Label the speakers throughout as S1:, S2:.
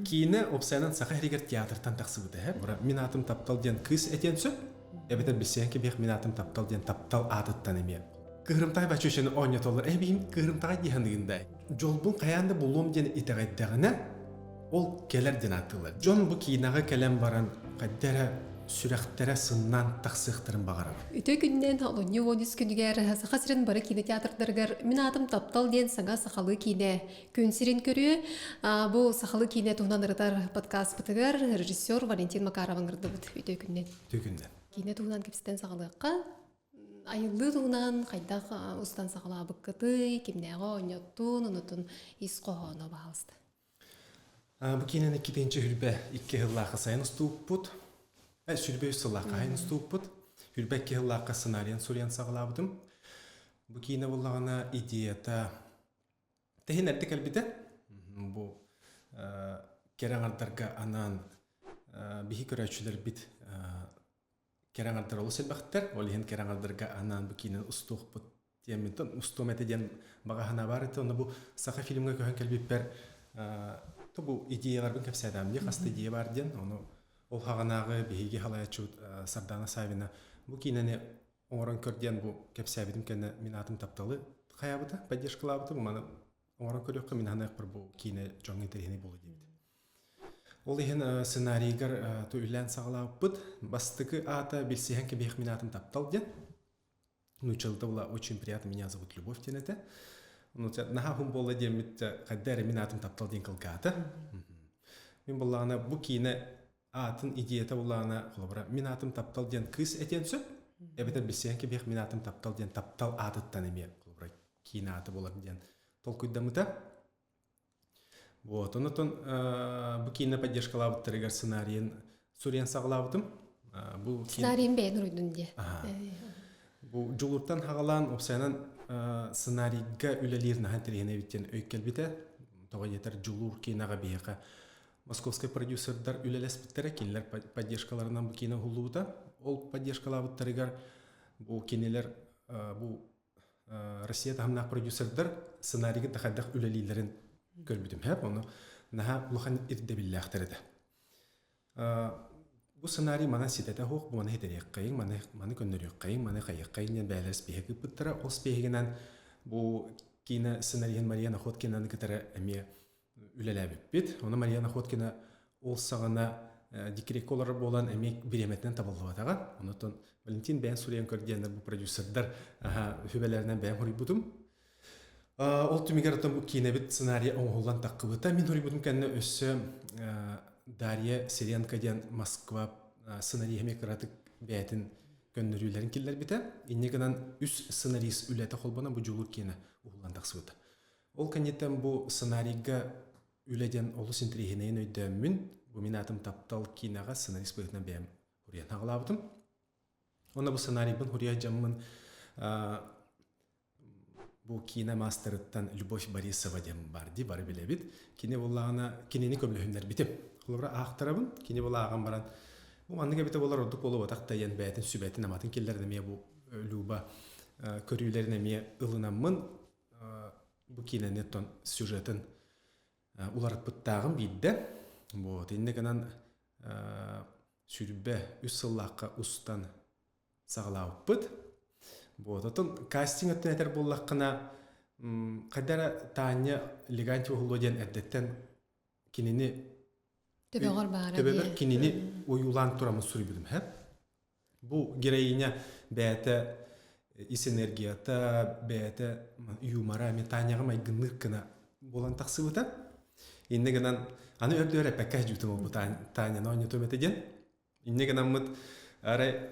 S1: Киинэ опсайынан Саха сиригэр театртан тахсыбыта һэ. Мин аатым таптал диэн кыыс этиэн сөп. Эбэтэр билсиэн кэбиэх мин аатым таптал диэн таптал аатыттан эмиэ. Кыһырымтаҕай бачучаны оонньотоллор. Эбиһим кыһырымтаҕай дии саныгын да. Дьолбун хайаан да булуом диэн итэҕэйдэҕинэ, ол кэлэр диэн ааттыыллар. Дьон бу киинэҕэ кэлэн баран хайда эрэ сүрэхтэрэ сыннаан тахсыахтарын баҕарар.
S2: Үтүө күнүнэн олунньу 13 күнүгэр Саха сирин бары кинотеатрдарыгар «Мин аатым таптал» диэн саҥа сахалыы киинэ күн сирин көрүө. Бу сахалыы киинэ туһунан ырытар подкастпытыгар режиссер Валентин Макаров ыҥырдыбыт. Үтүө күнүнэн.
S1: Үтүө күнүнэн.
S2: Киинэ туһунан кэпсэтэн саҕалыахха. Айыллыы туһунан хайдах устан саҕалаабыккытый, кимнээҕи оонньоттун, онутун ис хоһооно баһаалыста.
S1: Бу киинэни иккитинчи хүрбэ икки сыллаахха сайын устууппут. Сүрбэ үс сыллаахха сайын устууппут. Хүрбэ икки сыллаахха сценарийын суруйан саҕалаабытым. Бу киинэ буоллаҕына идеята тэһин эрдэ кэлбитэ. Бу кэрэ аҥардарга анаан биһи көрөөччүлэрбит кэрэ аҥардар олус элбэхтэр. Ол иһин кэрэ аҥардарга анаан бу киинэни устуохпут диэммин устуом этэ диэн баҕа санаа баар этэ. Онно бу саха фильмҥа көһөн кэлбиппэр то бу идеяларбын кэпсээтэм дии хаста идея баар диэн. Ону ол хаҕанааҕы биһиги халаяччыбыт Сардана Савина бу киинэни оҥорон көр диэн бу кэпсээбитим кэннэ мин аатым тапталы хайаабыта, поддержкалаабыта. Бу маны оҥорон көрүөххэ мин ханыахпар бу киинэ дьоҥҥо интэриэһинэй буолуо диэбит. Ол иһин сценарийгар үлэлээн саҕалаабыппыт. Бастакы аата «Билсиһэн кэбиһэх мин аатым таптал» диэн. Нууччалыта была «Очень приятно, меня зовут Любовь» диэн этэ. Ну, наһаа уһун буолла диэммит хайда эрэ мин аатым таптал диэн кылгаата. Мин буоллаҕына бу киинэ аатын идеята буллаҕына холобура мин аатым таптал диэн кыыс этиэн сөп эбэтэр билсиһэн кэбиһэх мин аатым таптал диэн таптал аатыттан эмиэ холобура киинэ аата буолар диэн толкуйдаммыта. Вот, онотон бу киинэ поддержкалаабыттарыгар сценарийын суруйан саҕалаабытым.
S2: Бу сценарийын бэйэн уруйдун диye.
S1: Бу Дьулуртан хаҕалаан опсайынан сценарийга үлэлиир наһаа интэриэһинэй эбит диэн өй кэлбитэ. Тоҕо диэтэр Дьулуур киинэҕэ биһиэхэ московскай продюсердар үлэлэспиттэрэ, кинилэр поддержкаларынан бу киинэ уһуллубута. Ол поддержкалаабыттарыгар бу кинилэр бу Россия таһымнаах продюсердар сценарийга да хайдах үлэлииллэрин көрбүтүм. Һэп, ону наһаа улахан ирдэбиллээхтэр этэ. Бу сценарий манан ситэтэ суох, бу маны хитэриэххэйиҥ, маны, маны көннөрүөххэйиҥ, маны хайыаххайыҥ диэн бэйэлэр спиһэк ыыппыттара. Ол спиһигинэн бу киинэ сценариһын Мария Находкинаны кытары эмиэ үлэлээбиппит. Ону Мария Находкина ол саҕана декреккэ олорор буолан эмиэ бириэмэтинэн табыллыбатаҕа. Онтон Валентин бэйэн суруйан көр диэннэр бу продюсердар сүбэлэринэн бэйэм хоруйбутум. Ол түмүгэр оттон бу киинэбит сценарийа оҥоһуллан таххыбыта. Мин хоруйбутум кэннэ өссө Дарья Сиренко диэн Москва сценариһа эмиэ кыратык бэйэтин көннөрүүлэрин киллэрбитэ. Инньэ гынан үс сценарист үлэтэ холбонон бу Дьулуур киинэ уһуллан тахсыбыта. Ол кэнниттэн бу сценарийга үлэ диэн олус интэриэһинэйин өйдөөммүн, бу мин аатым таптал киинэҕэ сценарист быһыытынан бэйэм хуруйан аҕалаабытым. Онно бу сценарийбын хуруйа дьаммын бу киинэ маастарыттан Любовь Борисова диэн бар дии бары билэбит. Кини буоллаҕына кинини көмөлөһүннэрбитим. Холобура аахтарабын, кини була ааҕан баран бу маннык эбитэ буолар ордук буолуо да диэн бэйэтин сүбэтин аматын киллэрэн эмиэ бу Люба көрүүлэрин эмиэ ылынаммын бу киинэни оттон сюжетын уларыппыттааҕым биирдэ. Вот, иннэ гынан сүүрбэ үс сыллаахха устан саҕалаабыппыт. Вот, оттон кастинг өттүн этэр буоллаххына, хайда эрэ Таня Легантьева уһуллуо диэн эрдэттэн кинини
S2: төбөҕөр баара
S1: төбөбөр кинини ойуулаан тураммын суруйбутум һэ. Бу героиня бэйэтэ ис энергията, бэйэтэ юмора эмиэ Таняҕа майгынныыр гына буолан тахсыбыта. Иннэ гынан аны өрдөөр эппэккэ дьүүтүм буолбут Таняны оонньотуом этэ диэн. Иннэ гынаммыт арай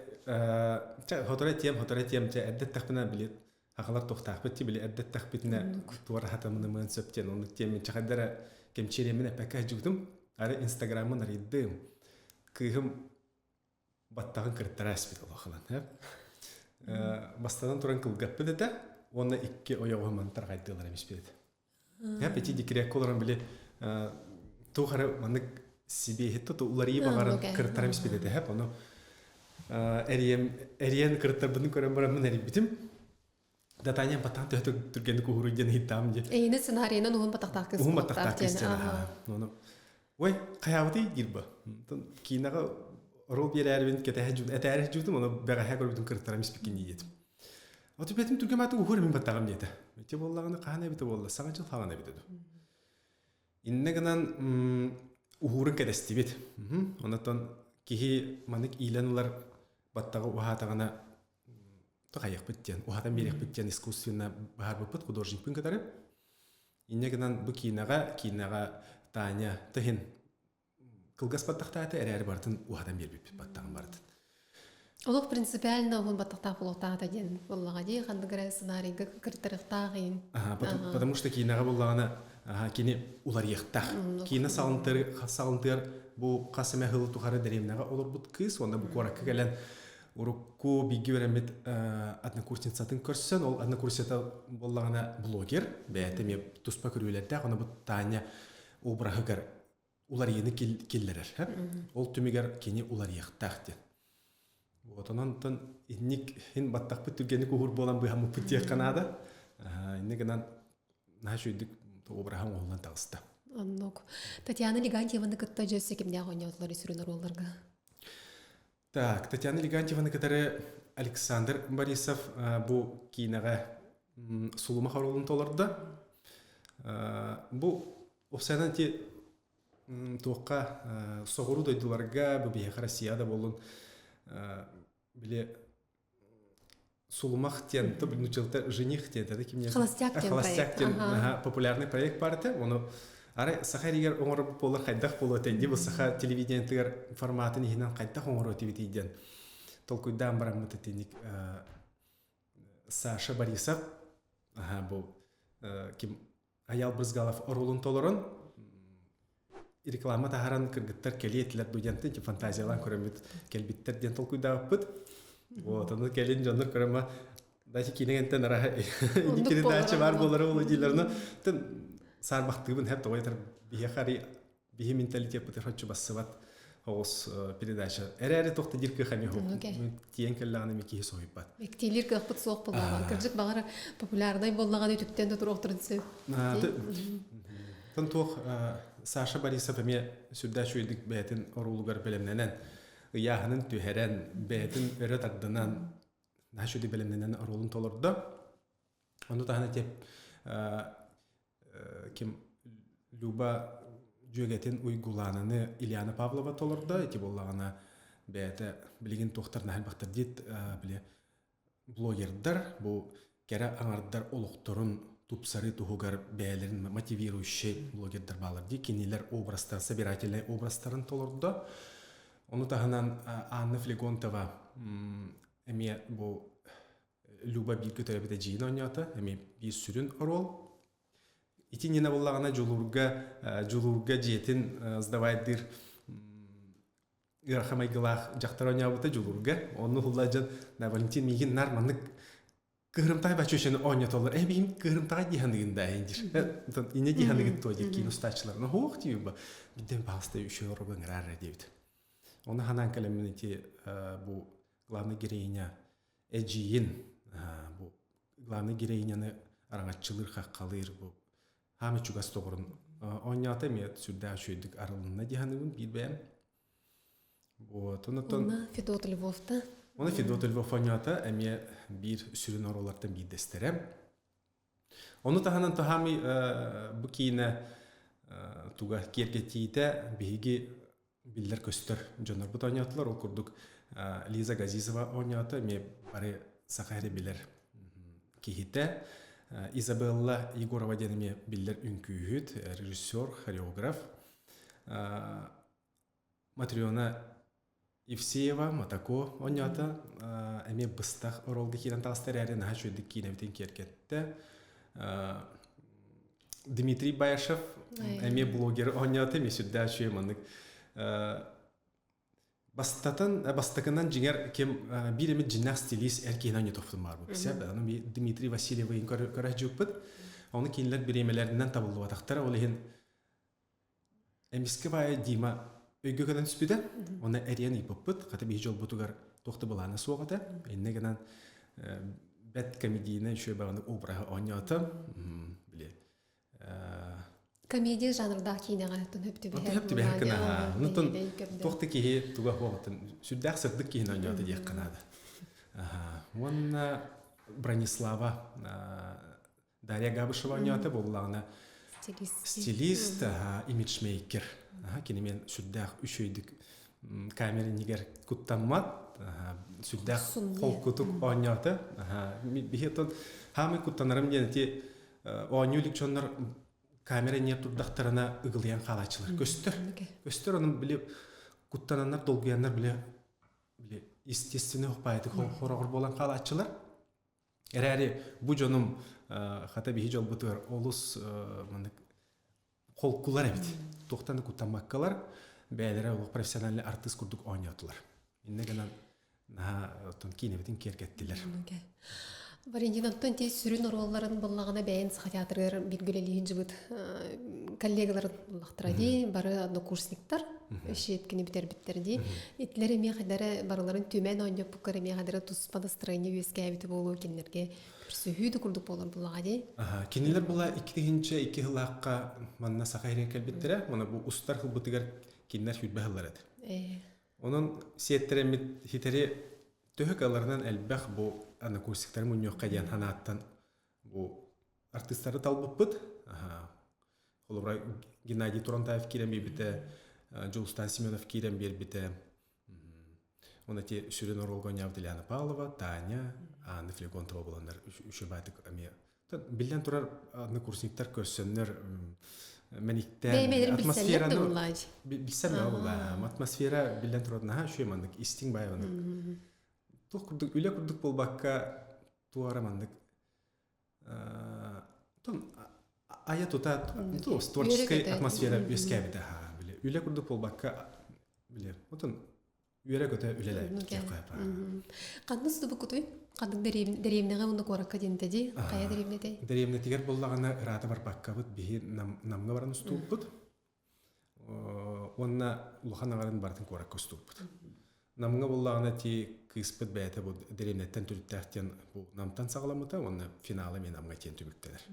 S1: хоторо тиэм, хоторо тиэм, чэ эрдэ эттэхпинэ били хахалар туохтаахпыт ти били эрдэ эттэхпитинэ туора хатамынымыан сөп диэн оннук тиэммин чахайдара кэмчиэриэммин эппэккэ дьүүтүм. Арай инстаграммын арыйдым. Кыыһым баттаҕын кырыттара эспит олохолон бастатан туран кылгаппыт этэ уонна икки ойоҕоһу мантар хайдыылар эмиспит этэ ити декрекка олорон били туох эрэ маннык сибиэһит туту уларыйыы баҕаран кырыттара эмиспит этэ хэп ону эриэн эриэн кырыттарбытын көрөн бараммын эрийбитим да Таня баттаан төһө түргэнник уһуруй диэн ыйыттаам дии
S2: Эйини сценарийынан уһун батахтаах кыыс
S1: уһун баттахтаах кыыс ону. Ой, хайаабытый диир бу. Киинэҕэ рол биэрээрибин кэтэһэ этээри дьуутум, ону бэҕэһээ көрбүтүн кырыттарам испиккин дии диэтим. Оту бэтим түргэн мааты уһур мин баттаҕым диэтэ. Ити буоллаҕына хаһан эбитэ буолла, саҥа дьыл хаҕан эбитэ ду. Иннэ гынан уһуурун кэтэстибит. Онотон киһи маннык иилэн ылар баттаҕы уһаатаҕына хайыахпыт диэн, уһатан биэриэхпит диэн искусственно баһарбыппыт художникпын кытары. Инньэ гынан бу киинэҕэ, киинэҕэ Таня тыһын кылгас баттахтаата эрээри барытын уһатан биэрбиппит баттаҕын барытын.
S2: Олох принципиально уһун баттахтаах буолуохтаах диэн буоллаҕа дии ханнык эрэ сценарийга кыртарыахтаах иин.
S1: Потому что киинэҕэ буоллаҕына кини уларыйыахтаах. Киинэ саҕынтыар бу хас эмэ сыл тухары дэриэбинэҕэ олорбут кыыс уонна бу куоракка кэлэн урукку бииргэ үөрэммит однокурсницатын көрсөн, ол однокурсница буоллаҕына блогер, бэйэтэ эмиэ туспа көрүүлэрдээх, ону бу Таня обраһыгар уларыйыыны киллэрэр. Ол түмүгэр кини уларыйыахтаах диэн. Вот онон инник ин баттахпыт түргэнник уһур буолан быһаммыппыт диэххэ наада. Инник гынан наһаа үчүгүйдүк обраһа оҥоһуллан таҕыста.
S2: Оннук. Татьяна Легантьеваны кытта дьөссө кимнээх оонньоотулар сүрүн оруолларга?
S1: Так, Татьяна Легантьеваны кытары Александр Борисов бу киинэҕэ Сулумах оруолун толордо. Бу уопсайынан ити туохха соҕуруу дойдуларга, бу биһиэхэ Россия да буоллун, били Сулумах диэн, то нуччалта жених диэн, это ким
S2: Холостяк диэн
S1: Холостяк диэн популярный проект бар этэ. Ону арай саха эригэр оҥорор буолар хайдах буолуо этэй дии, бу саха телевидениетыгар форматын иһинэн хайдах оҥоруо этибитий диэн толкуйдаан бараммыт итинник Саша Борисов бу ким Аял Брызгалов оруолун толорон реклама таһааран кыргыттар кэлиэ этилэр дуу диэн фантазиялаан көрөммүт кэлбиттэр диэн толкуйдаабыппыт. Вот, ону кэлин дьоннор көрөмө дача киинэгэнтэн араха инникини дача бар буолары болу дииллэр но тын саарбахтыыбын хэп тоҕо этэр биһиэхэ ари биһи менталитеппытыгар хоччу бассыбат оҕус передача эрээри туох да диир кыах эмиэ тиийэн кэллэҕинэ эмиэ киһи соһуйбат
S2: Мектилир кыахпыт суох буоллаҕа. Кырдьык баҕар популярнай буоллаҕына үтүктэн да туруохтарын сөп.
S1: Тон туох Саша Борисов эмиэ сүрдээх үчүгэйдик бэйэтин оруолугар бэлэмнэнэн, ыйааһынын түһэрэн, бэйэтин өрө тардынан, наһаа үчүгэйдик бэлэмнэнэн оруолун толордо. Ону таһынан тип ким Люба дьүөгэтин Уйгулаананы Ильяна Павлова толордо. Ити буоллаҕына бэйэтэ билигин туохтар наһаа элбэхтэр диит били блогердар бу кэрэ аҥардар олохторун тупсарыы туһугар бэйэлэрин мотивирующий блогердар баалар дии кинилэр образтар собирательный образтарын толордо. Ону таһынан Анна Флегонтова эмиэ бу Люба бииргэ төрөөбүт эдьиийин оонньоото, эмиэ биир сүрүн оруол. Ити иннинэ буоллаҕына Дьулуурга Дьулуурга дьиэтин сдавайдыыр ыарахан майгылаах дьахтар оонньообута Дьулуурга. Онну уһулла дьон Валентин миигин нар маннык кыһырымтаҕай бачучаны оонньотоллор. Э биһим кыһырымтаҕай дии саныгын да диир. Инне дии саныгыт туо диир киин устааччылар. Ну хуох диибин ба. Бидден паалста үчүгэй оруга ыҥыраар диэбит. Оны ханаан кэлэммин ити бу главный героиня эдьиийин бу главный героиняны араҥаччылыыр хаххалыыр бу хаамы чугас доҕорун оонньоото эмиэ сүрдээх үчүгэйдик арылынна дии саныыбын биир бэйэм вот онтон
S2: Федот Львовта
S1: Оны Федот Львов оонньоото эмиэ биир сүрүн оруоллартан биирдэстэрэ Ону таһынан таһаамый бу киинэ туга киэргэтиитэ биһиги биллэр-көстөр дьоннорбут оонньоотулар. Ол курдук Лиза Газизова оонньоото, эмиэ бары саха эрэ билэр киһитэ. Изабелла Егорова диэн эмиэ биллэр үҥкүүһүт, режиссер, хореограф. Матрена Евсеева, Матако оонньоото, эмиэ быстах оруолга киирэн таҕыста эрээри наһаа үчүгэйдик киинэбитин киэргэттэ. Дмитрий Баишев эмиэ блогер оонньоото, эмиэ сүрдээх үчүгэй маннык бастатан бастакынан дьиҥэр ким биир эмит дьиннээх стилист эр киһини оонньотохтун баар бу Дмитрий Васильевыйын көрө Ону кинилэр бириэмэлэринэн табыллыбатахтара ол иһин Эмискэ баайа Дима өйгө кэлэн түспүтэ. Онно эриэн ыйбыппыт. Хата биһи дьолбутугар туох да былаана суох этэ. Иннэ гынан бэт комедийнай үчүгэй баҕаны обраһы оонньоото. Били.
S2: Комедия жанрдаах киинэҕэ түһүп
S1: түбэһэр. Түбэһэр гына. Онтон туох да киһи туга хуоҕутун сүрдээх сырдык киһини оонньоото диэххэ наада. Уонна Бронислава Дарья Габышева оонньоото буоллаҕына
S2: стилист,
S1: стилист имиджмейкер. Кини мен сүрдээх үчүгэйдик камера иннигэр куттаммат, сүрдээх холкутук оонньоото. Биһи оттон хаамый куттанарым диэн ити оонньуу илик дьоннор камера иннигэр турдахтарына ыгылыйан хаалааччылар. Көстөр. Көстөр онон били куттананнар, долгуйаннар били били естественный хопаайдык хороҕор буолан хаалааччылар. Эрээри бу дьонум хата биһи дьолбутугар олус маннык холкулар эбит. Туохтан да куттаммаккалар бэйэлэрэ олох профессиональный артыыс курдук оонньоотулар. Иннэ гынан наһаа оттон киинэбитин киэргэттилэр.
S2: Валентин, оттон ти сүрүн оруолларын буллаҕына бэйэн Саха театрыгар бииргэ үлэлиир дьыбыт коллегаларын буллахтара дии, бары однокурсниктар, ишиэткини бүтэрбиттэр дии. Итилэр эмиэ хайдары барыларын түмэн оонньоппуккар эмиэ хайдары туспа настроение үөскээбити буолуо кинилэргэ көрсүһүү да курдук буолар буллаҕа дии.
S1: Кинилэр була 2002 сыллаахха манна Саха сиригэр кэлбиттэрэ, уонна бу устар сылбытыгар кинилэр сүүрбэ сыллар этэ. Онон сиэттэрэммит хитэри төһө кыалларынан элбэх бу однокурсниктары мунньуохха диэн санааттан бу артыыстары талбыппыт. Холобура, Геннадий Турантаев киирэн биэрбитэ, Дьулустан Семенов киирэн биэрбитэ. Уонна ити сүрүн оруолга оонньообут Ильяна Павлова, Таня, Анна Флегонтова буоланнар үчүгэй эмиэ Биллэн турар, однокурсниктар көрсөннөр мэниктээн атмосфераны билсэр атмосфера биллэн турар наһаа үчүгэй маннык истиҥ баай маннык туох курдук үлэ курдук буолбакка туора маннык айа тута творческай атмосфера үөскээбитэ үлэ курдук буолбакка биле отон үөрэ-көтө үлэлээбит диэххэ
S2: Ханна сытыбыккутуй? Ханнык дэриэбинэҕэ уонна куоракка диэнтэ дии? Хайа дэриэбинэтэй?
S1: Дэриэбинэтигэр буоллаҕына ыраата барбаккабыт биһи Намҥа баран устууппут. Уонна улахан аҥарын барытын куоракка устууппут. Намҥа буоллаҕына ти кыыспыт бэйэтэ бу дэриэбинэттэн төрүттээх диэн бу Намтан саҕаламмыта уонна финала эмиэ Намҥа тиэн түмүктэнэр.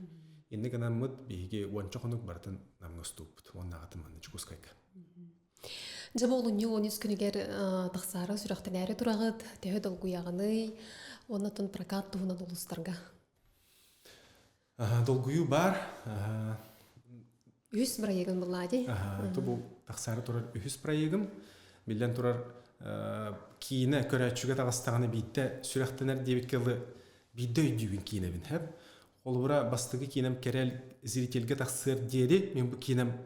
S1: Инник гынаммыт биһиги уонча хонук барытын Намҥа устууппут уонна аҕатын манна Дьокуускайга.
S2: Дьэ бу олунньу 13 күнүгэр тахсаары сүрэхтэнээри тураҕыт, төһө долгуйаҕыный уонна оттон прокат туһунан улуустарга?
S1: Долгуйуу баар.
S2: Үһүс проегын буллаа дии.
S1: Бу тахсаары турар үһүс проегым. Биллэн турар киинэ көрөөччүгэ таҕыстаҕына биирдэ сүрэхтэнэр диэбиккэ дылы биирдэ өйдүүбүн киинэбин. Холобура, бастакы киинэм Кэрэл зрительгэ тахсыар диэри мин бу киинэм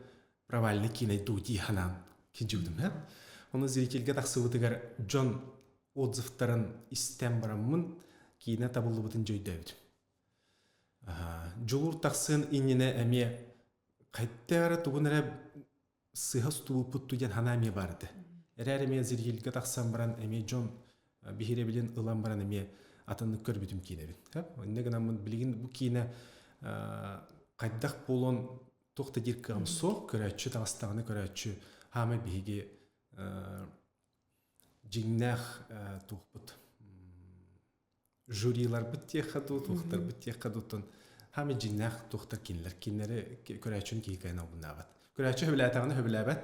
S1: провальный киинэ дуу дии санаан киндьибитим һэ. Ону зрительгэ тахсыбытыгар дьон отзывтарын истэн бараммын киинэ табыллыбытын дьөйдөөбүтүм. Дьулуур тахсыан иннинэ эмиэ хайта эрэ тугун эрэ сыһа устубуппут диэн санаа эмиэ баар этэ. Эрээр эмиэ зрительгэ тахсан баран эмиэ дьон биһирэбилин ылан баран эмиэ атыннык көрбүтүм киинэбин. Иннэ гынаммын билигин бу киинэ хайдах буолуон туох да диир кыаҕым суох, көрөөччү таҕыстаҕына көрөөччү хаамай биһиги дьиҥнээх туохпут жюриларбыт диэххэ дуу, туохтарбыт диэххэ дуу, хаамай дьиҥнээх туохтар кинилэр кинилэри көрөөччүн киһи кыайан албыннаабат. Көрөөччү сөбүлээтэҕинэ сөбүлээбэт,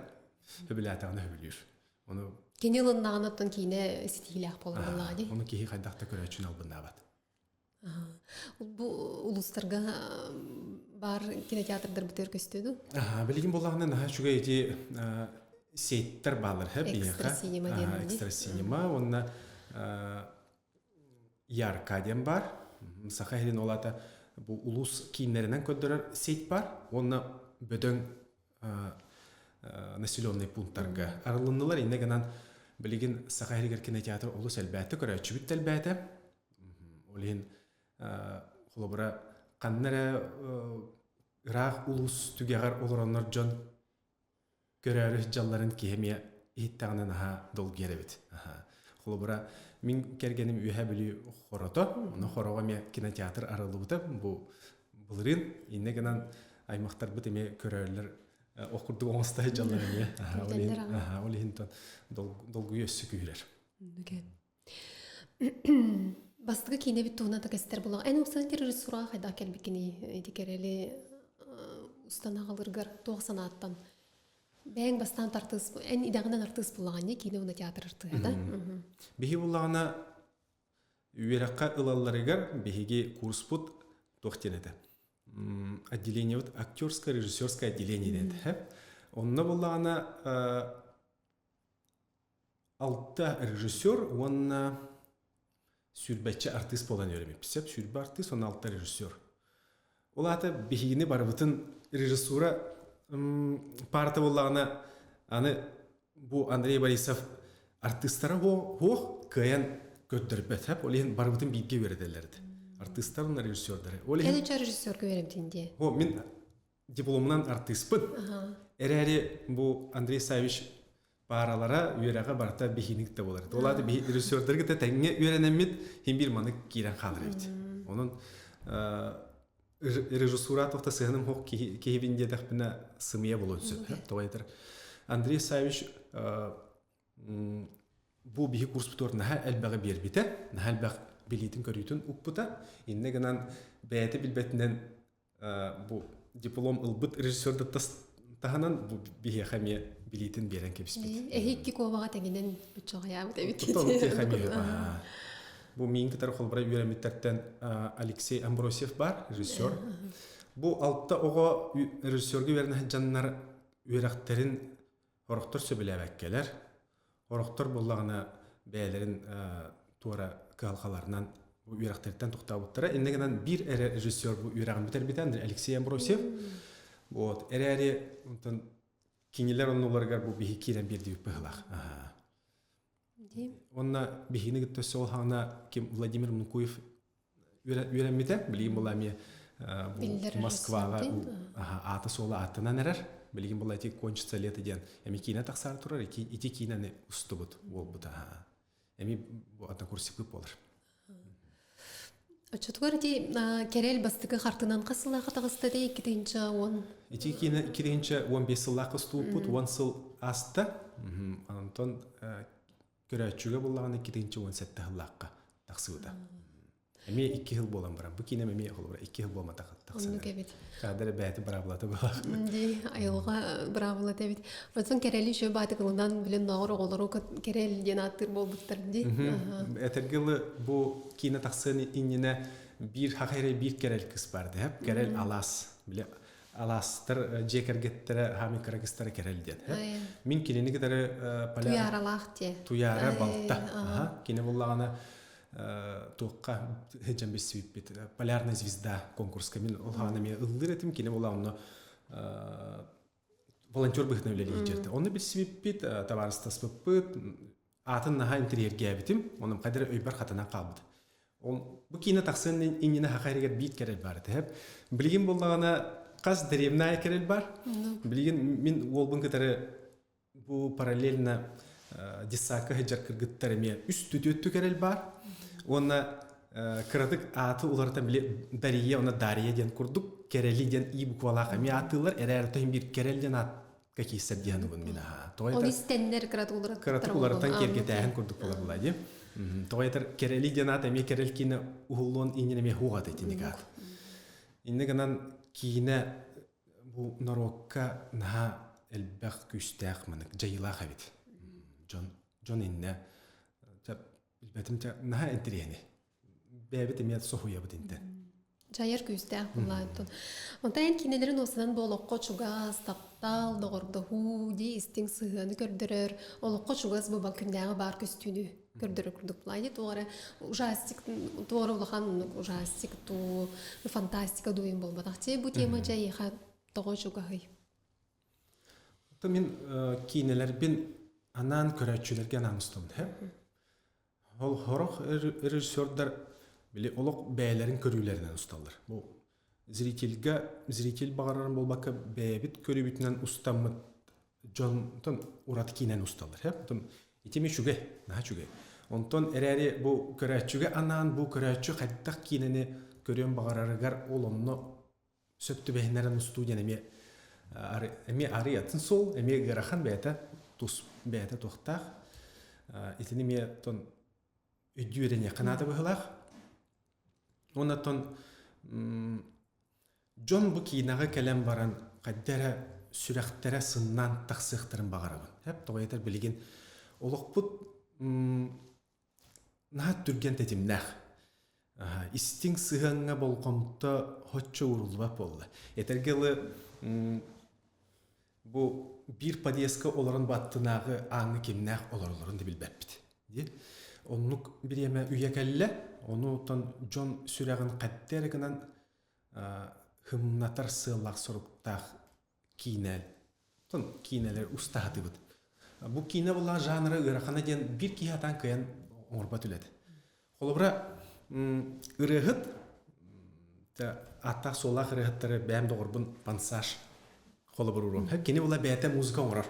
S1: сөбүлээтэҕинэ сөбүлүүр. Ону
S2: Кини ылыннаҕына оттон киинэ ситиһиилээх буолар буоллаҕа дии.
S1: Ону киһи хайдах да көрөөччүнү албыннаабат.
S2: Бу улуустарга баар кинотеатрдарбытыгар көстүө дуу?
S1: Билигин буоллаҕына наһаа үчүгэй ити сеттэр бааллар һэ
S2: биһиэхэ. Экстра синема диэн.
S1: Экстра синема уонна Ярка диэн бар. Саха сирин ол аата бу улуус кииннэринэн көрдөрөр сеть бар уонна бөдөҥ населенный пунктарга арылыннылар. Иннэ гынан билигин Саха сиригэр кинотеатр олус элбээтэ, көрөөччүбүт да элбээтэ. Ол иһин холобура ханна эрэ ыраах улуус түгэҕэр олороннор дьон көрөөрү сылдьалларын киһи эмиэ иһиттэҕинэ наһаа долгуйар эбит. Холобура мин кэргэним Үөһээ Бүлүү хорото, ону хороҕо эмиэ кинотеатр арыллыбыта бу былырыын. Иннэ гынан аймахтарбыт эмиэ көрөөллөр ох курдук оҥосто сылдьаллар эмиэ. Ол иһин долгуйа өссө күүһүрэр.
S2: Бастакы киинэбит туһунан да кэстэр буоллаҕа. Эн уксан режиссураҕа хайдах кэлбиккиний? Ити кэрэли устан аҕалыргар туох санааттан бэйэҥ бастаан артыыс эн идэҕинэн артыыс буллаҕын дии киинэ уонна театр артыыһа да
S1: Биһи буллаҕына үөрэххэ ылалларыгар биһиги курспут туох диэн этэ отделениебыт актерское режиссерское отделение диэн этэ онно буллаҕына алта режиссер уонна сүүрбэччэ артыыс буолан үөрэммиппит сөп 20 артыыс уонна алта режиссер ол аата биһигини барыбытын режиссура паарта буоллаҕына аны бу Андрей Борисов артыыстара суох кыайан көрдөрбөт сөп ол иһин барыбытын бииргэ үөрэтэллэр этэ артыыстар уонна режиссердары ол иһин
S2: Эн режиссерга үөрэмтин дии
S1: О, мин дипломунан артыыспын. Эрээри бу Андрей Савич пааралара үөрэҕэ барыта биһиник да буолар. Ол аата биһи режиссердарга да тэҥҥэ үөрэнэммит хин биир манык киирэн хаалар эбит. Онон режиссура туохта сыһыаным хоқ киһибин диэтэхпинэ сымыйа буолуон сөп. Тоҕо этэр Андрей Савич бу биһи курспутугар наһаа элбэҕи биэрбитэ, наһаа элбэх билиитин-көрүүтүн укпута. Иннэ гынан бэйэтэ билбэтинэн бу диплом ылбыт режиссерда таһынан бу биһиэхэ эмиэ билиитин биэрэн кэбиспит.
S2: Эһи икки куобаҕа тэҥинэн быччаҕайаабыт эбит.
S1: Бу миин кытары холбура үөрэммиттэртэн Алексей Амбросьев бар, режиссер. Бу алта оҕо режиссерга үөрэнэ сылдьаннар үөрэхтэрин Сорохтор сөбүлээбэккэлэр, сорохтор буоллаҕына бэйэлэрин туора кыһалҕаларынан бу үөрэхтэриттэн тохтообуттара. Иннэ гынан биир эрэ режиссер бу үөрэҕин бүтэрбитэ Алексей Амбросьев. Вот. Эрээри онтон кинилэр оннуларыгар бу биһи киирэн биэрдибит быһылаах. Онна биһини кытта өссө ол хаана ким Владимир Мункуев үөрэммитэ. Билигин була эмиэ бу Москваҕа аата суола ааттанан эрэр. Билигин була ити кончится лето диэн эми киинэ тахсаары турар ити киинэни устубут буолбута. Эми бу однокурсикпыт буолар.
S2: Оччотугар ити Кэрэл бастакы хартынан хас сыллаахха таҕыста дии 2010
S1: Ити киинэ 2015 сыллаахха устубуппут 10 сыл ааста. Онтон көрөөччүгэ буллаҕына 2017 сыллаахха тахсыбыта. Эмиэ икки сыл буолан баран, бу киинэм эмиэ холобура икки сыл буолматах тахсан.
S2: Оннук эбит.
S1: Каадыр бэйэтэ быраабылата буолар.
S2: Дии, айылҕа быраабылата эбит. Оттон Кэрэли еще баатыкылынан билэн ноҕор оҕолору Кэрэл диэн ааттыыр буолбуттар дии.
S1: Этэргэ дылы бу киинэ тахсыан иннинэ биир хаха эрэ биир Кэрэл кыс бар дэһэп. Кэрэл алаас. Биле алаастар дьиэ кэргэттэрэ хаамый кыра кыстара Кэрэл диэн. Мин кинини кытары
S2: Туйааралаах диэ.
S1: Туйаара балта. Кини буллаҕына туохха сылдьан билсибиппит полярная звезда конкурска мин ол хаана эмиэ ыллыыр этим кини була онно волонтер быһыытынан үлэлии сылдьар онно билсибиппит табаарыстаспыппыт аатын наһаа интэриэһиргээбитим онон хайдах эрэ өйбөр хатанан хаалбыт ол бу киинэ тахсыан иннинэ хаха эригэр биир кэрэл баар этэ билигин буоллаҕына хас дэриэбинэ кэрэл бар билигин мин уолбун кытары Бу параллельно детсадка сылдьар кыргыттар эмиэ үс түтүөттү кэрэл баар. Уонна кыратык ааты уларытан били Дария уонна Дария диэн курдук Кэрэли диэн и буквалаах эмиэ ааттыыллар. Эрээри тоһин биир Кэрэл диэн аатка киирсэр диэн угун мин аhaa. Тоҕо
S2: Ол истэннэр кыратык уларыттар
S1: кыратык уларытан киэргэтээһин курдук буолар була дии. Тоҕо этэр Кэрэли диэн аат эмиэ Кэрэл киинэ уһуллуон иннин эмиэ хуҕата итинник аат. Иннэ гынан киинэ Бу норуокка наһаа элбэх күүстээх манык дьайыылаах эбит. Дьон дьон иннэ билбэтим наһаа интэриэһинэй. Бэйэбит эмиэ соһуйабыт интэн.
S2: Дьайар күүстээх буоллааттын. Онтон эн киинэлэрин уосанан бу олоххо чугас, таптал, доҕордоһуу дии истиҥ сыһыаны көрдөрөр, олоххо чугас бу күннээҕи баар көстүүнү көрдөрөр курдук плане туох эрэ ужастик туох эрэ улахан ужастик туу фантастика дуу буолбатах ти бу тема дьайыха тоҕо чугаһый
S1: То мин киинэлэрбин анаан көрөөччүлэргэ анаан устабын Ол сорох режиссердар били олох бэйэлэрин көрүүлэринэн усталлар. Бу зрительгэ зритель баҕарарын буолбакка бэйэбит көрүүбүтүнэн устаммыт дьонтон ураты киинэн усталлар. Онтон итими үчүгэй, наһаа үчүгэй. Онтон эрээри бу көрөөччүгэ анаан бу көрөөччү хайдах киинэни көрүөн баҕарарыгар ол онно сөп түбэһиннэрэн устуу диэн эмиэ эмиэ арый атын суол, эмиэ ыарахан бэйэтэ тус бэйэтэ туохтаах. Итини эмиэ тон өйдүү үөрэниэххэ наада быһыылаах. Уонна оттон. Дьон бу киинэҕэ кэлэн баран хайда эрэ сүрэхтэрэ сыннаан тахсыахтарын баҕарабын. Эп тоҕо этэр билигин олохпут наһаа түргэн тэтимнээх. Истиҥ сыһыаҥҥа болҕомто соччо ууруллубат буолла. Этэргэ дылы бу биир подъездка олорон баттынааҕы ааҥҥа кимнээх олороллорун да билбэппит. Дии. Оннук бириэмэ үйэ кэллэ. Ону оттон дьон сүрэҕин хайда эрэ гынан хымнатар сыаллаах-соруктаах киинэ киинэлэр устаһатыбыт. Бу киинэ буоллаҕа жанра ыарахана диэн биир киһи атаан кыайан оҥорбот үлэтэ. Холобура, ырыаһыт ааттаах-суоллаах ырыаһыттары бэйэм доҕорбун Пансаш холобур уруом. Кини була бэйэтэ музыка оҥорор,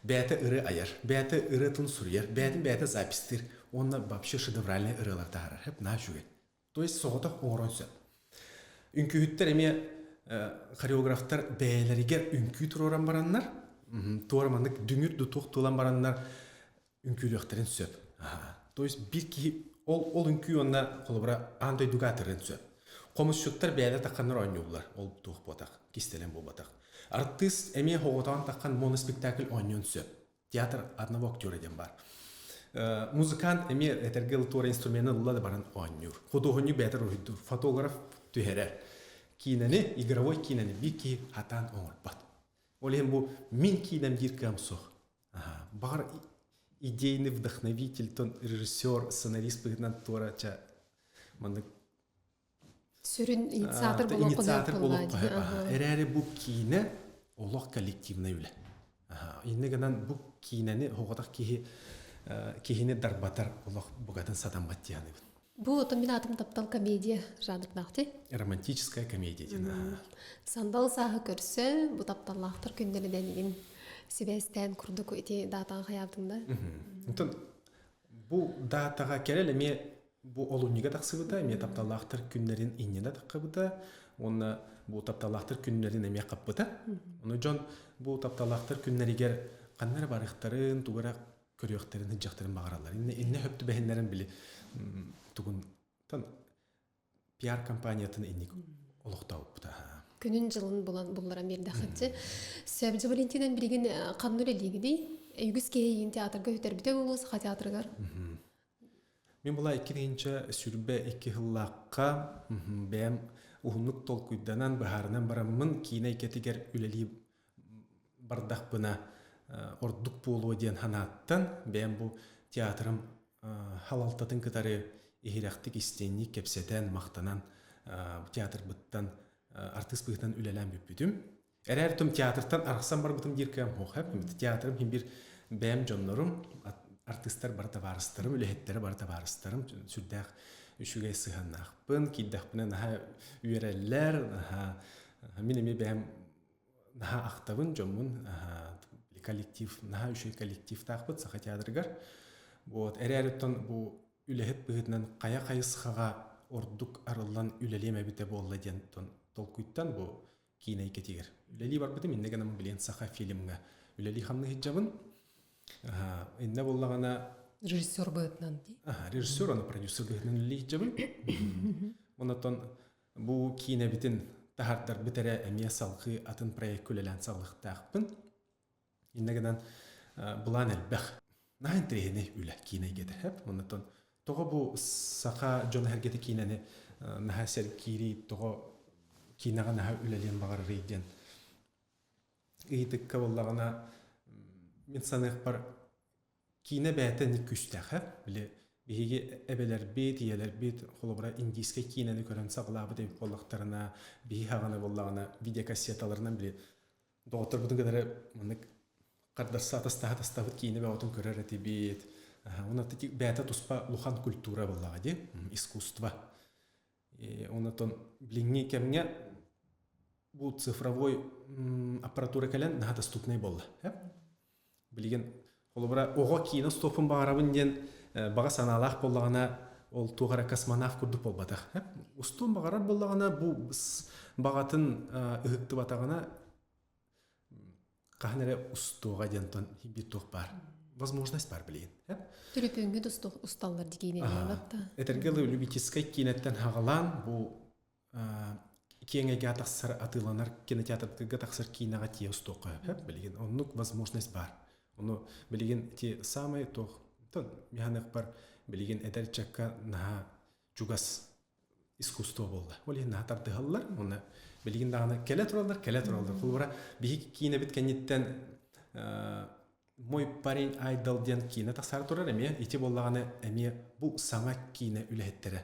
S1: бэйэтэ ырыа айар, бэйэтэ ырыатын суруйар, бэйэтин бэйэтэ запистыыр уонна вообще шедевральный ырыалар таһаарар. Наһаа үчүгэй. То есть соҕотох оҥорон сөп. Үҥкүүһүттэр эмиэ хореографтар бэйэлэригэр үҥкүү туруоран бараннар, туора маннык дүҥүр дутуох туолан бараннар үҥкүүлүөхтэрин сөп. То есть биир киһи ол ол үҥкүү уонна холобура аан дойдуга атырыан сөп. Хомусчуттар бэйэлэр тахханнар оонньууллар. Ол туох буотах, кистэлэҥ буолбатах. Артыыс эмиэ хоҕотоон таххан моноспектакль оонньуон сөп. Театр одного актера диэн баар. Музыкант эмиэ этэргэ туора инструмены ылла да баран оонньуур. Худуоһунньук бэйэтэ уруһуйдуур, фотограф түһэрэр. Киинэни, игровой киинэни биир киһи хатаан оҥорбот. Ол иһин бу мин киинэм диир кыам суох. Баҕар идейный вдохновитель, тон режиссер, сценарист быһыытынан туора ча маннык
S2: Сүрүн инициатор
S1: инициатор буолуохха сөп. Эрээри бу киинэ олох коллективнай үлэ. Иннэ гынан бу киинэни оҕотох киһи киһини дарбатар олох букатын сатаммат дианыбын.
S2: Бу отон мин атым таптал комедия жанрдаах ти.
S1: Романтическая комедия диэн.
S2: Сандал сааһы көрсө бу тапталлаахтар күннэринэн игин сибээстээн курдук ити даатаҕа хайаабытым да.
S1: Онтон бу даатаҕа кэлэл эмиэ Бу олунньуга тахсыбыта, эмиэ тапталлаахтар күннэрин иннинэ таххыбыта уонна бу тапталлаахтар күннэрин эмиэ хаппыта. Ону дьон бу тапталлаахтар күннэригэр ханна эрэ барыахтарын, тугу эрэ көрүөхтэрин, сылдьыахтарын баҕараллар. Иннэ, иннэ хөп түбэһиннэрэн били тугун пиар компаниятын инник олохтообуппута.
S2: Күнүн дьылын булан булларан биэрдэххитчи. Сөбдьэ Валентинан билигин ханна үлэлиигиний? Үгүс киһи театрга үтэрбитэ буолуо Саха театрыгар.
S1: Мин була 2022 сыллаахха бэйэм уһуннук толкуйданан, быһаарынан бараммын киинэ эйгэтигэр үлэлии бардахпына ордук буолуо диэн санааттан бэйэм бу театрым халалтатын кытары иһирэхтик истиҥник кэпсэтэн, махтанан театрбыттан артыыс быһыытынан үлэлээн бүппүтүм. Эрээр том театртан арахсан барбытым диир кыам суох. Театрым иһин биир бэйэм дьоннорум, артыыстар бары табаарыстарым, үлэһиттэрэ бары табаарыстарым сүрдээх үчүгэй сыһыаннаахпын, киирдэхпинэ наһаа үөрэллэр, наһаа мин эмиэ бэйэм наһаа ахтабын дьоммун, коллектив, наһаа үчүгэй коллективтаахпыт Саха театрыгар. Вот, эрээри оттон бу үлэһит быһыытынан хайа хайысхаҕа ордук арыллан үлэлиэм эбитэ буолла диэн толкуйтан бу киинэ эйгэтигэр үлэлии барбытым. Иннэ гынан билиэн саха фильмҥа үлэлии хамныы сылдьабын. Иннэ буоллаҕына
S2: режиссер быһыытынан дии.
S1: Режиссер аны продюсер быһыытынан үлэлии сылдьабын. Онтон бу киинэбитин таһаардарбыт эрэ эмиэ салгыы атын проекка үлэлээн салгыахтаахпын. Иннэ гынан былаан элбэх. Наһаа интэриэһинэй үлэ киинэ эйгэтэ. Онтон тоҕо бу саха дьоно сэргэтэ киинэни наһаа сэргиирий, тоҕо киинэҕэ наһаа үлэлиэн баҕарарый диэн ыйытыкка буоллаҕына мин саныахпар Киинэ бэйэтэ инник күүстээх ээ. Били биһиги эбэлэрбит, ийэлэрбит холобура индийскэй киинэни көрөн саҕалаабыт эбит буоллахтарына, биһи хаҕана буоллаҕына видеокассеталарынан били доҕотторбутун кытары маннык хардарса атастаһа атастаабыт киинэ бөҕөтүн көрөр этибит. Уонна бэйэтэ туспа улахан культура буоллаҕа дии, искусство. Онтон билиҥҥи кэмҥэ бу цифровой аппаратура кэлэн наһаа доступнай буолла. Билигин холобура оҕо киинэ устуохпун баҕарабын диэн баҕа санаалаах буоллаҕына ол туох эрэ космонавт курдук буолбатах. Устуон баҕарар буоллаҕына бу баҕатын ыһыктыбатаҕына хаһан эрэ устуоҕа диэн биир туох баар возможность баар билигин.
S2: Төлөпүөҥҥүт усталлар дии киинэ
S1: Этэргэ дылы любительскай киинэттэн хаҕалаан бу. Киэҥ эйгэ тахсар атыыланар кинотеатрга тахсар киинэҕэ тиийэ устуохха сөп. Билигин оннук возможность баар. Ону билигин ити самай туох миһаныахпар билигин эдэр ыччакка наһаа чугас искусство буолла. Ол иһин наһаа тардыһаллар. Уонна билигин даҕаны кэлэ тураллар, кэлэ тураллар. Холобура, биһиги киинэбит кэнниттэн «Мой парень Айдол» диэн киинэ тахсаары турар эмиэ. Ити буоллаҕына эмиэ бу саҥа киинэ үлэһиттэрэ.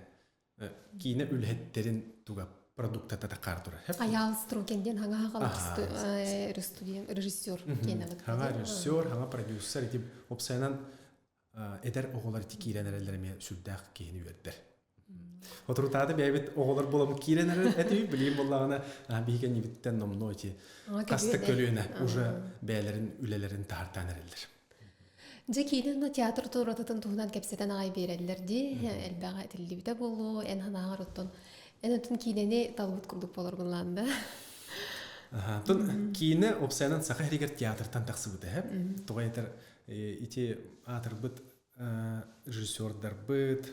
S1: Киинэ үлэһиттэрин туга продуктата тахаар турар.
S2: Аял Струкин диэн хаҥа хаҥа режиссер киинэбит.
S1: Хаҥа режиссер, хаҥа продюсер ити опсайынан эдэр оҕолор ити киирэн эрэллэр эмиэ сүрдээх киһини үөрдэр. Отрутааты бэйэбит оҕолор буолан киирэн эрэр этибит, билигин буоллаҕына биһиги кэннибиттэн номнуо ити хаста көлүөнэ уже бэйэлэрин үлэлэрин таһартаан эрэллэр.
S2: Дьэ киинэ уонна театр туоратытын туһунан кэпсэтэн аҕай биэрэллэр дии. Элбэҕи этиллибитэ буолуо, эн санааҕар оттон эн оттон киинэни талбыт курдук буоларгын лаанда.
S1: Тон киинэ опсайынан саха иһигэр театртан тахсыбыта һэп. Тоҕо этэр ити аатырбыт режиссердарбыт,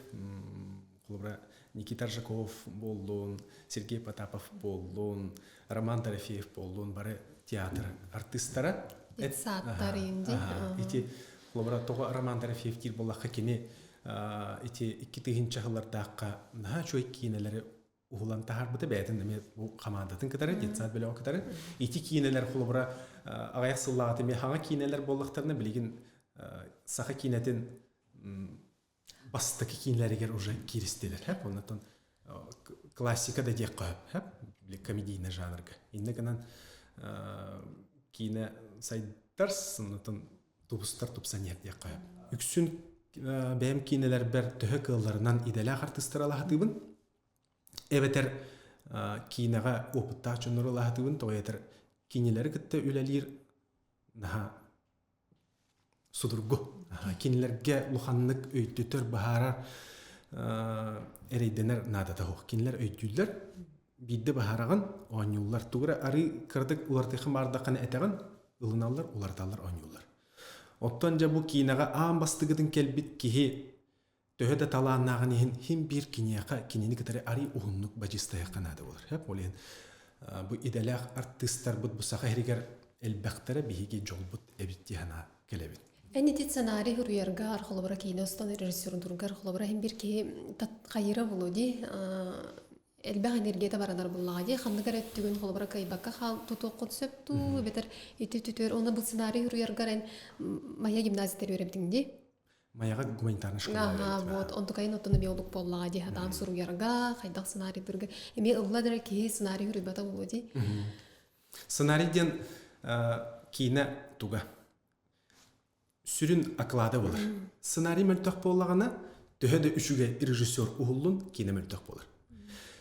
S1: холобура Никита Аржаков буоллун, Сергей Потапов буоллун, Роман Дорофеев буоллун, бары театр артыыстара.
S2: Детсадтар инди.
S1: Ити холобура тоҕо Роман Дорофеев диир буоллахха кини ити 2000 сыллардаахха наһаа үчүгэй киинэлэри уһулан таһаарбыта бэйэтин эмиэ бу хамаандатын кытары детсад бөлөҕө кытары ити киинэлэр холобура аҕыйах сыллааҕыта эмиэ хаҥа киинэлэр буоллахтарына билигин саха киинэтин бастакы киинэлэригэр уже кииристилэр хэп оннотон классика да диэххэ хөп комедийный жанрга иннэ гынан киинэ сайдар сыннатын тубустар тупсан иһэр диэххэ сөп үксүн бэйэм киинэлэрбэр төһө кыалларынан идэлээх артыыстары алаһатыыбын Эбэтэр киинэҕэ опыттаах дьоннору ылаһатыыбын, тоҕо этэр кинилэри кытта үлэлиир наһаа судургу. Кинилэргэ улаханнык өйдөтөр, быһаарар эрэйдэнэр наадата суох. Кинилэр өйдүүллэр, биирдэ быһаараҕын, оонньууллар. Тугу эрэ арыы кыратык уларытыаххын баҕардаххына этэҕин, ылыналлар, уларыталлар, оонньууллар. Оттон дьэ бу киинэҕэ аан бастакытын кэлбит киһи Төһө да талааннааҕын иһин хим биир киниэхэ кинини кытары арый уһуннук бадьыыстайыахха наада буолар. Хөп ол иһин бу идэлээх артыыстарбыт бу саха иһигэр элбэхтэрэ биһиги дьолбут эбит дии санаа кэлэбин.
S2: Эн ити сценарий суруйаргар, холобура киинэ устан режиссердургар, холобура иһин бир киһи хайыра булу дии элбэх энергията баранар буллаҕа дии ханнык эрэ өттүгүн холобура кыайбакка хаал тутуоххун сөп дуу эбэтэр ити түтүөр уонна бу сценарий суруйаргар эн Майя гимназиятыгар үөрэммитиҥ дии
S1: Майаҕа гуманитарнай школа
S2: Аха, вот, онтукайын оттон эмиэ олук буоллаҕа дии сатаан суруйарга, хайдах сценарийдырга. Эмиэ ылла да киһи сценарий суруйбата буолуо дии.
S1: Сценарий диэн киинэ туга. Сүрүн оклада болар. Сценарий мөлтөх буоллаҕына, төһө да үчүгэй режиссер уһуллун, киинэ мөлтөх буолар.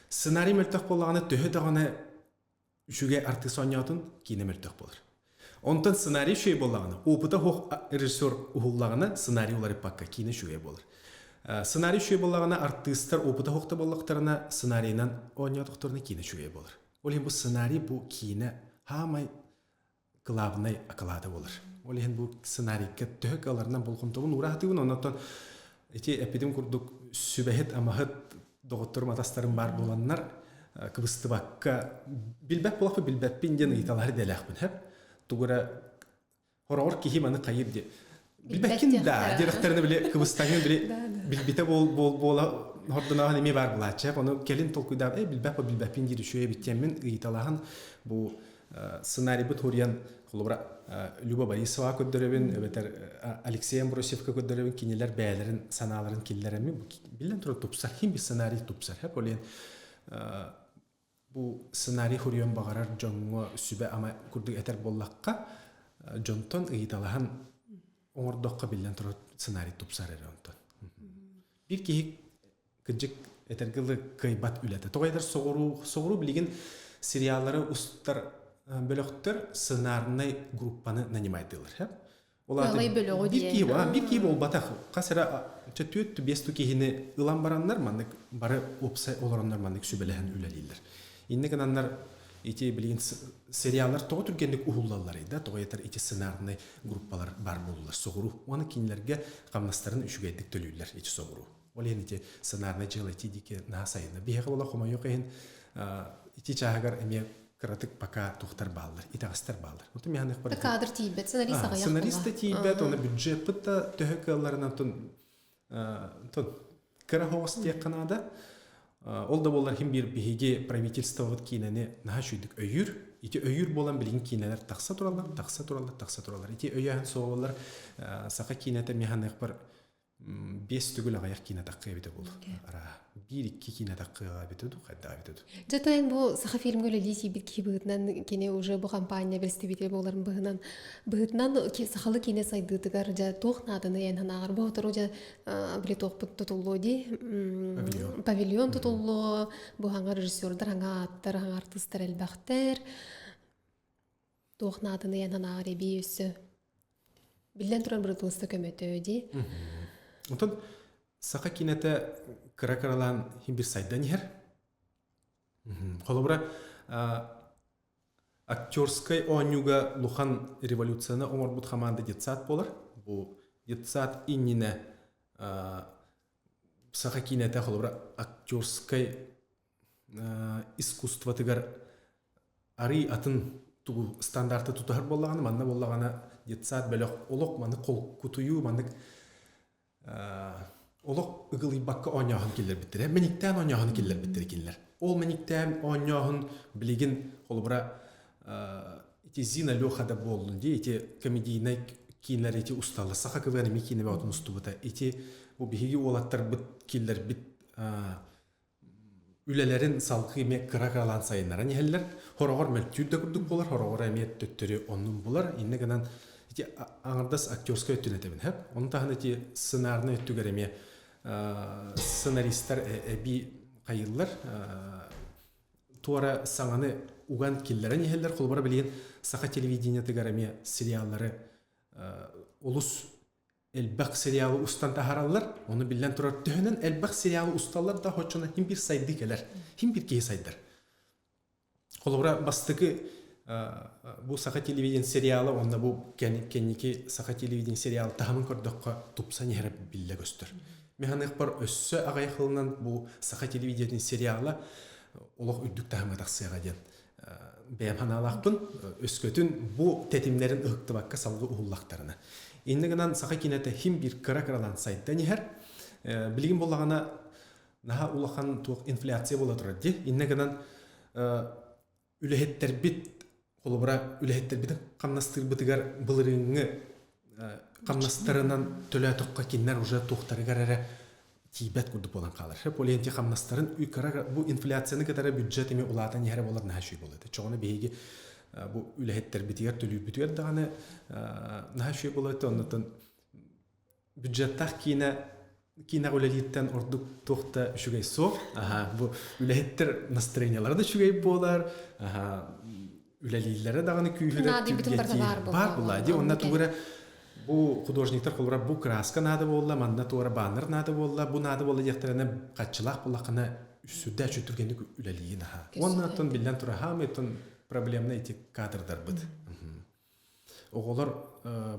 S1: Сценарий мөлтөх буоллаҕына, төһө даҕаны үчүгэй артыыс оонньоотун киинэ мөлтөх буолар. Онтон сценарий үчүгэй буоллаҕына, опыта суох режиссер уһуллаҕына, сценарий уларыппакка киинэ үчүгэй буолар. Сценарий үчүгэй буоллаҕына, артыыстар опыта суох да буоллахтарына, сценарийынан оонньоотохторуна киинэ үчүгэй буолар. Ол иһин бу сценарий бу киинэ хаамай главнай акылаата буолар. Ол иһин бу сценарийга төһө кыалларынан болҕомтобун уура сатыыбын, оннуттан ити эппитим курдук сүбэһит-амаһыт доҕотторум атастарым баар буоланнар кыбыстыбакка билбэт буолахпын билбэппин диэн ыйыталаһар идэлээхпин хэп тугу эрэ хороҕор киһи маны хайыр диye билбэккин да диэтэхтэринэ били кыбыстаҥын били билбитэ буол буол буола хордоноһон эмиэ баар булааччы ону кэлин толкуйдаан э билбэт билбэппин диир үчүгэй эбит диэммин ыйыталаһан бу сценарийбыт хуруйан холобура Люба Борисова көрдөрөбүн эбэтэр Алексей Амбросьевка көрдөрөбүн кинилэр бэйэлэрин санааларын киллэрэммин биллэн турар тупсар хим бир сценарий тупсар хэп ол бу сценарий хуруйан баҕарар дьоҥҥо сүбэ-ама курдук этэр буоллахха дьонтон ыйыталаһан оҥордоххо биллэн турар сценарий тупсар эрэ онтон биир киһи кырдьык этэргэ дылы кыайбат үлэтэ. Тоҕо этэр соҕуруу соҕуруу билигин сериаллары устар бөлөхтөр сценарнай группаны нанимайдыылар. Ол аата биир киһи биир киһи буолбатах. Хас эрэ түөрт биэс киһини ылан бараннар маннык бары уопсай олороннор маннык сүбэлэһэн үлэлииллэр. Иннэ гынаннар ити билигин сериаллар тоҕо түргэнник уһуллалларый да тоҕо этэр ити сценарнай группалар бар буолулар соҕуруу. Уонна кинилэргэ хамнастарын үчүгэйдик төлүүллэр ити соҕуруу. Ол иһин ити сценарнай дьыала ити диэки наһаа сайынна. Биһиэхэ буола хомойуох иһин ити Ити чааһыгар эмиэ кыратык пока тухтар бааллар, итэҕэстэр бааллар. Онтон миэхэ бар
S2: Кадр тиийбэт, сценарист аҕыйах
S1: Сценарист да тиийбэт, оны бюджеппыт да төһө кыалларынан тон тон кыра хоҕус диэххэ наада. Ол да буоллар хим биир биһиги правительствобыт киинэни наһаа үчүгдүк өйүүр. Ити өйүүр буолан билигин киинэлэр тахса тураллар, тахса тураллар, тахса тураллар. Ити өйөөһүн суоҕулар саха киинэтэ миэхэ 5 төгүл аҕыйах киинэ таххыа эбитэ буолуо. Араа биир-икки киинэ таххыаҕа эбитэ дуу, хайдах эбитэ дуу.
S2: Дьэ тойон бу саха фильмҥэ үлэлии тиийбит киһи быһыытынан кини уже бу компания представитель буоларын быһынан быһыытынан сахалыы киинэ сайдыытыгар дьэ туох нааданы эн санааҕар бу сотору дьэ били туохпут тутуллуо дии
S1: Павильон.
S2: Павильон тутуллуо бу хаҥа режиссердар хаҥа ааттар хаҥа артыыстар элбэхтэр туох нааданы эн санааҕар эбии өссө Биллэн турар бырытылыста көмөтөө дии.
S1: Онтон саха киинэтэ кыра-кыралаан иһин бир сайдан иһэр. Холобура, актерскай оонньууга улахан революцияны оҥорбут хамаанда детсад буолар. Бу детсад иннинэ саха киинэтэ холобура актерскай искусствотыгар арый атын тугу стандарты тутуһар буоллаҕына, манна буоллаҕына детсад бөлөх олох маннык холкутуйуу, маннык олох ыгылыйбакка оонньооһун киллэрбиттэрэ. Мэниктээн оонньооһун киллэрбиттэрэ кинилэр. Ол мэниктээн оонньооһун билигин холобура ити Зина Леха да буоллун дии, ити комедийнай кииннэр ити усталлар. Саха КВН эмиэ киинэ бөҕөтүн устубута. Ити бу биһиги уолаттарбыт киллэрбит үлэлэрин салгыы эмиэ кыра-кыралаан сайыннаран иһэллэр. Хороҕор мөлтүүр да курдук буолар, хороҕор эмиэ төттөрү оннун булар. Иннэ гынан ити аҥардас актерскай өттүн этэбин хэп. Ону таһынан ити сценарнай өттүгэр эмиэ сценаристар эбии хайыыллар. Туора саҥаны уган киллэрэн иһэллэр. Холобура билигин саха телевидениетыгар эмиэ сериаллары олус элбэх сериалы устан таһаараллар. Ону биллэн турар, төһөнөн элбэх сериалы усталлар да, оччонон хин биир сайдыы кэлэр. Хин биир киһи сайдар. Холобура, бастакы бу саха телевидение сериала уонна бу кэнники саха телевидение сериалы таһымын көрдөххө тупсан иһэрэ биллэ көстөр. Механыхпар өссө аҕыйах сылынан бу саха телевидениетин сериала олох үрдүк таһымҥа тахсыаҕа диэн бэйэм санаалаахпын өскөтүн бу тэтимнэрин ыһыктыбакка салгыы уһуллахтарына. Иннэ гынан саха киинэтэ хим биир кыра-кыралаан сайдан иһэр. Билигин буоллаҕына наһаа улахан туох инфляция буола турар дии. Иннэ гынан үлэһиттэрбит холобура үлэһиттэрбитин хамнастыырбытыгар былырыыҥҥы хамнастарынан төлөөтөххө кинилэр уже туохтарыгар эрэ тиийбэт курдук буолан хаалар. Полиэнти хамнастарын кыра бу инфляцияны кытары бюджет эмиэ улаатан иһэрэ буолар наһаа үчүгэй буолуо этэ. Чоҕуна биһиги бу үлэһиттэрбитигэр төлүүрбүтүгэр даҕаны наһаа үчүгэй буолуо этэ. Оннуттан бюджеттаах киинэ киинэҕэ үлэлииртэн ордук туох да үчүгэй суох. Аха, бу үлэһиттэр настроениелара да үчүгэй буолар. Аха, үлэлииллэрэ даҕаны күүһүрэр баар буолла дии онно тугу эрэ бу художниктар холобура бу краска наада буолла манна туора баннер наада буолла бу наада буолла диэхтэринэ хаччылаах буоллаххына сүрдээх үчүгэй түргэнник үлэлиигин аха уонна оттон биллэн турар хаамай оттон проблемный эти кадрдарбыт оҕолор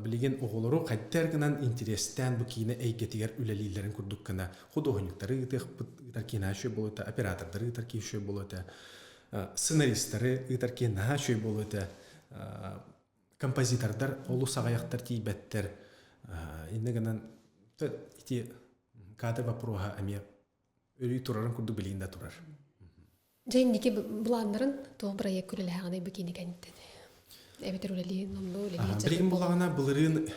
S1: билигин оҕолору хайдах гынан интэриэстээн бу киинэ эйгэтигэр үлэлииллэрин курдук гына худуоһунньуктары ыытыахпыт ыытар киинэ үчүгэй буолуо этэ оператордары ыытар киһи үчүгэй буолуо этэ сценаристары ыытар киһи наһаа үчүгэй буолуо этэ композитордар олус аҕыйахтар тиийбэттэр иннэ гынан ити кадр вопроһа эмиэ өрүү турарын курдук билигин да турар.
S2: Дьэ инники былааннарын туох бырайыак үлэлээҕиний бу киини кэнниттэн? Эбэтэр үлэлии номнуо үлэлии
S1: Билигин булаҕына былырыын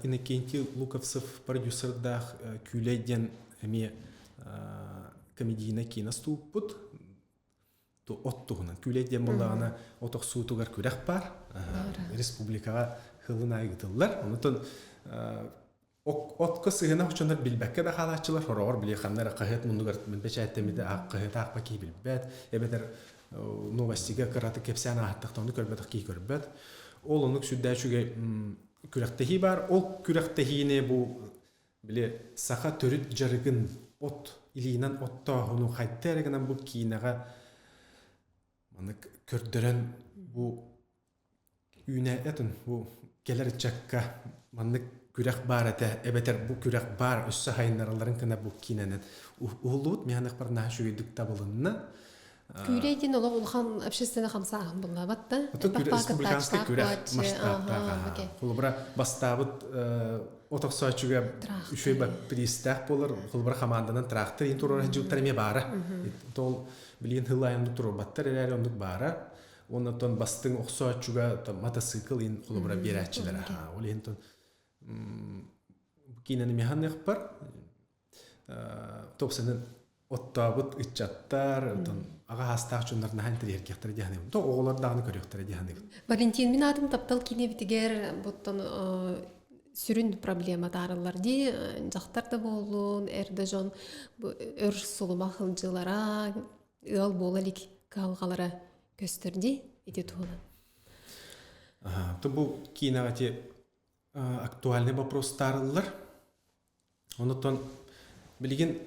S1: Иннокентий Луковцев продюсердаах Күүлэй диэн эмиэ комедийнай киинэ устубуппут. От туһунан. Күүлэй диэн буоллаҕына от охсуутугар күрэх баар. Республикаҕа хылын аайы ыытыллар. Онутун Отко сыһына оччонор билбэккэ да хаалааччылар хороҕор били ханна эрэ хаһыат муннугар бэчээттэммити хаһыат аахпа киһи билбэт эбэтэр новостига кыратык кэпсээн ааһаттахта ону көрбөтөх киһи көрбөт. Ол оннук сүрдээх үчүгэй күрэхтэһии баар. Ол күрэхтэһиини бу били саха төрүт дьарыгын от илиинэн оттооһуну хайда эрэ гынан бу киинэҕэ маннык көрдөрөн бу Үүнээйэтин бу кэлэр ыччакка маннык күрэх баар этэ эбэтэр бу күрэх баар өссө хайыннаралларын гына бу киинэнэн уһуллубут миэхэ наһаа үчүгэйдик табылынна.
S2: Күүлэй диэн олох улахан общественный хамсааһын буллаабат да?
S1: Республиканскай күрэх масштабтаах. Холобура бастаабыт отохсооччуга үчүгэй приистээх буолар. Холобура хамаанданан трактор иин туруора сылдьыбыттар эмиэ баара. Ол билигин хыл айы оннук туруорбаттар эрээри оннук баара. Оннотон бастыҥ охсооччуга матасыыкыл иин холобура биэрээччилэр. Ол иһин киинэни механыахпар топсанын оттообут ыччаттар, отон аҕа хаастаах дьоннор наһаа интэриэһиргиэхтэрэ дии саныыбын. То оҕолор даҕаны көрүөхтэрэ дии саныыбын.
S2: Валентин, мин аатым таптал киинэбитигэр буттан сүрүн проблема таарыллар дии. Дьахтар да буоллун, эр да дьон бу өр сулумах ылдьылара, ыал буола илик кыһалҕалара көстөр дии ити туһунан.
S1: То бу киинэҕэ ти актуальный вопрос таарыллар. Онутон билигин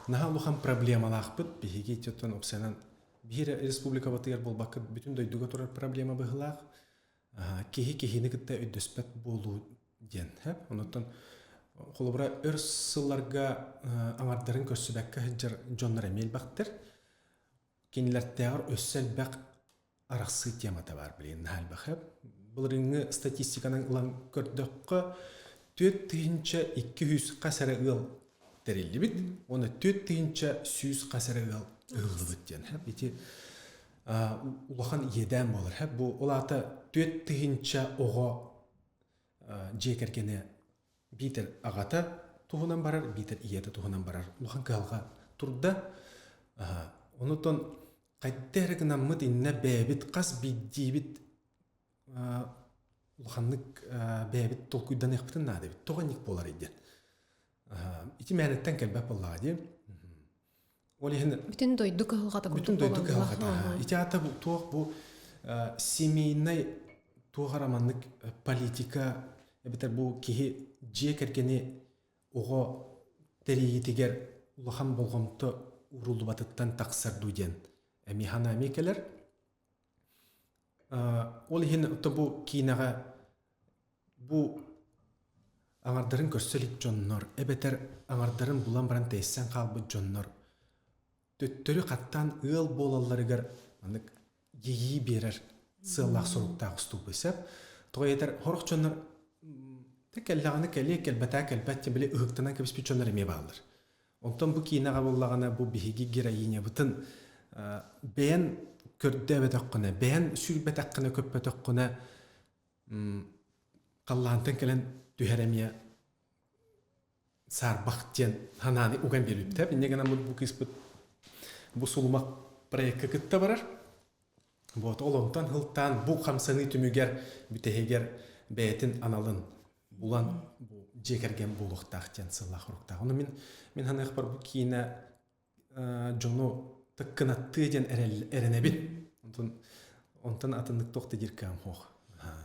S1: наһаа улахан проблемалаахпыт. Биһиги тиоттон опсанан биир республикабытыгар буолбакка бүтүн дойдуга турар проблема быһылаах. Киһи киһини кытта өйдөспөт буолуу диэн. Онуттан холобура өр сылларга аҥардарын көрсүбэккэ сылдьар дьоннор эмиэ элбэхтэр. Кинилэртээҕэр өссө элбэх арахсыы темата баар билигин наһаа элбэх. Былырыыҥҥы статистиканан ылан көрдөххө, 4200 хас эрэ ыал тэриллибит, уонна 4100 хас эрэ ыал ыһыллыбыт диэн. Ити улахан иэдээн буолар. Бу ол аата 4000 оҕо дьиэ кэргэнэ биитэр аҕата туһунан барар, биитэр ийэтэ туһунан барар улахан кыһалҕа турда. Онутон хайда эрэ гынаммыт иннэ бэйэбит хас биирдиибит улаханнык бэйэбит толкуйданыахпытын наада эбит. Тоҕо инник буоларый диэн. Ити мээнэттэн кэлбэт буоллаҕа дии. Ол иһин
S2: бүтүн дойду кыһалҕата
S1: бүтүн дойду кыһалҕата. Ити аата бу туох бу семейнай туох эрэ маннык политика эбэтэр бу киһи дьиэ кэргэни оҕо тэрийиитигэр улахан болҕомто ууруллубатыттан тахсар дуу диэн эмиэ санаа эмиэ кэлэр. Ол иһин бу киинэҕэ бу аҥардарын көрсө илик дьоннор эбэтэр аҥардарын булан баран тэйсэн хаалбыт дьоннор төттөрү хаттаан ыал буолалларыгар маннык иэйии биэрэр сыаллаах-соруктаах устуубай сөп. Тоҕо этэр сорох дьоннор кэллэҕинэ кэлиэ, кэлбэтээ кэлбэт диэн били ыһыктанан кэбиспит дьоннор эмиэ бааллар. Онтон бу киинэҕэ буоллаҕына бу биһиги героинябытын бэйэн көрдөөбөтөххүнэ, бэйэн сүүрбэтэххинэ, көппөтөххүнэ халлаантан кэлэн түһэр эмиэ саарбах диэн санааны уган биэрбиттэр. Инньэ гынан бу кыыспыт бу сулумах проекка кытта барар. Вот ол онтон һылтаан бу хамсаныы түмүгэр бүтэһигэр бэйэтин аналын булан бу дьиэ кэргэн буолуохтаах диэн сыллаах уруктаах. Ону мин мин ханыахпар бу киинэ дьону тыккынаттыа диэн эрэнэбин. Онтон онтон атыннык туох да диир кыам суох.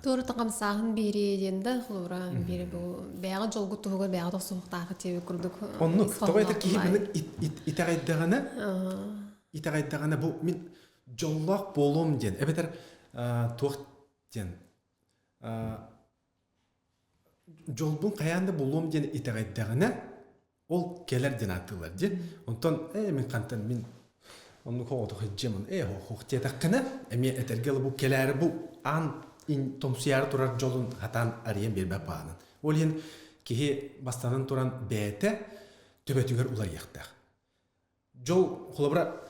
S2: Туора хамсааһын биэрии диэн да холобура биэри бу бэйэҕэ дьолгут туһугар бэйэҕэ тохсуохтаах диэби курдук
S1: Оннук тоҕо этэр киһи маннык итэҕэйдэҕинэ итэҕэйдэҕинэ бу мин дьоллоох буолуом диэн эбэтэр туох диэн дьолбун хайаан да булуом диэн итэҕэйдэҕинэ ол кэлэр диэн ааттыыллар дии. Онтон ээ мин хантан мин оннук оҕотох илдьиэмин ээ хоох диэтэххинэ эмиэ этэргэ бу кэлээри бу аан тоҥсуйаары турар дьолун хатаан арыйан биэрбэт баанын. Ол иһин киһи бастанан туран бэйэтэ төбөтүгэр уларыйыахтаах. Дьол холобура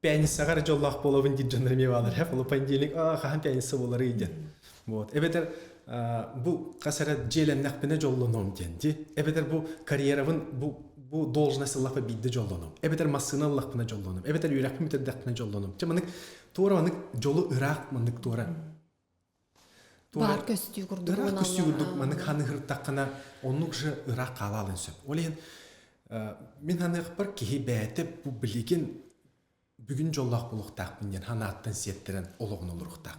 S1: пианистаҕа эрэ дьоллоох буолабын диир дьоннор эмиэ бааллар ээ холобура понедельник аа хаһан пианиста буоларый диэн вот эбэтэр бу хас эрэ дьиэлэннэхпинэ дьоллонуом диэн дии эбэтэр бу карьерабын бу бу должность ыллахпа биирдэ дьоллонуом эбэтэр массыына ыллахпына дьоллонуом эбэтэр үөрэхпин бүтэрдэхпинэ дьоллонуом чэ маннык туора маннык дьолу ыраах маннык туора
S2: Баар көстүү курдук
S1: ыраах көстүү курдук маннык ханыһыртаххына оннук же ыраах хаалаалын сөп. Ол иһин мин ханыахпар киһи бэйэтэ бу билигин бүгүн дьоллоох буолуохтаахпын диэн ханааттан сиэттэрэн олоҕун олоруохтаах.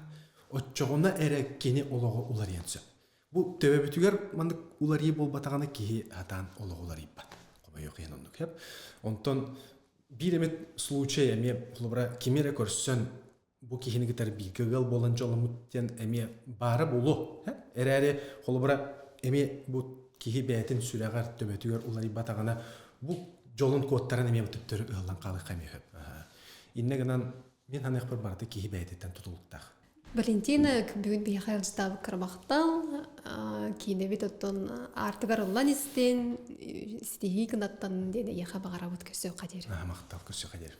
S1: Оччоҕуна эрэ кини олоҕо уларыйан сөп. Бу төбөбүтүгэр маннык уларыйыы буолбатаҕына киһи сатаан олоҕо уларыйбат. Хомойуох иһин оннук сөп. Онтон биир эмит случай эмиэ холобура кими эрэ көрсөн бу киһини кытары бииргэ ыал буолан дьолломмут диэн эмиэ баара буолуо. Эрээри холобура эмиэ бу киһи бэйэтин сүрэҕэр, төбөтүгэр уларыйбатаҕына бу Дьолун куоттаран эмиэ төттөрү ыһыллан хаалыахха эмиэ сөп. Иннэ гынан мин саныахпар барыта киһи бэйэтиттэн тутулуктаах.
S2: Валентина бүгүн биһиэхэ ыалдьытаабыккар махтал. Киинэбит оттон аартыгар ыллан истин, ситиһии гынаттан диэн эйиэхэ баҕарабыт көрсүөххэ диэри.
S1: Махтал көрсүөххэ диэри.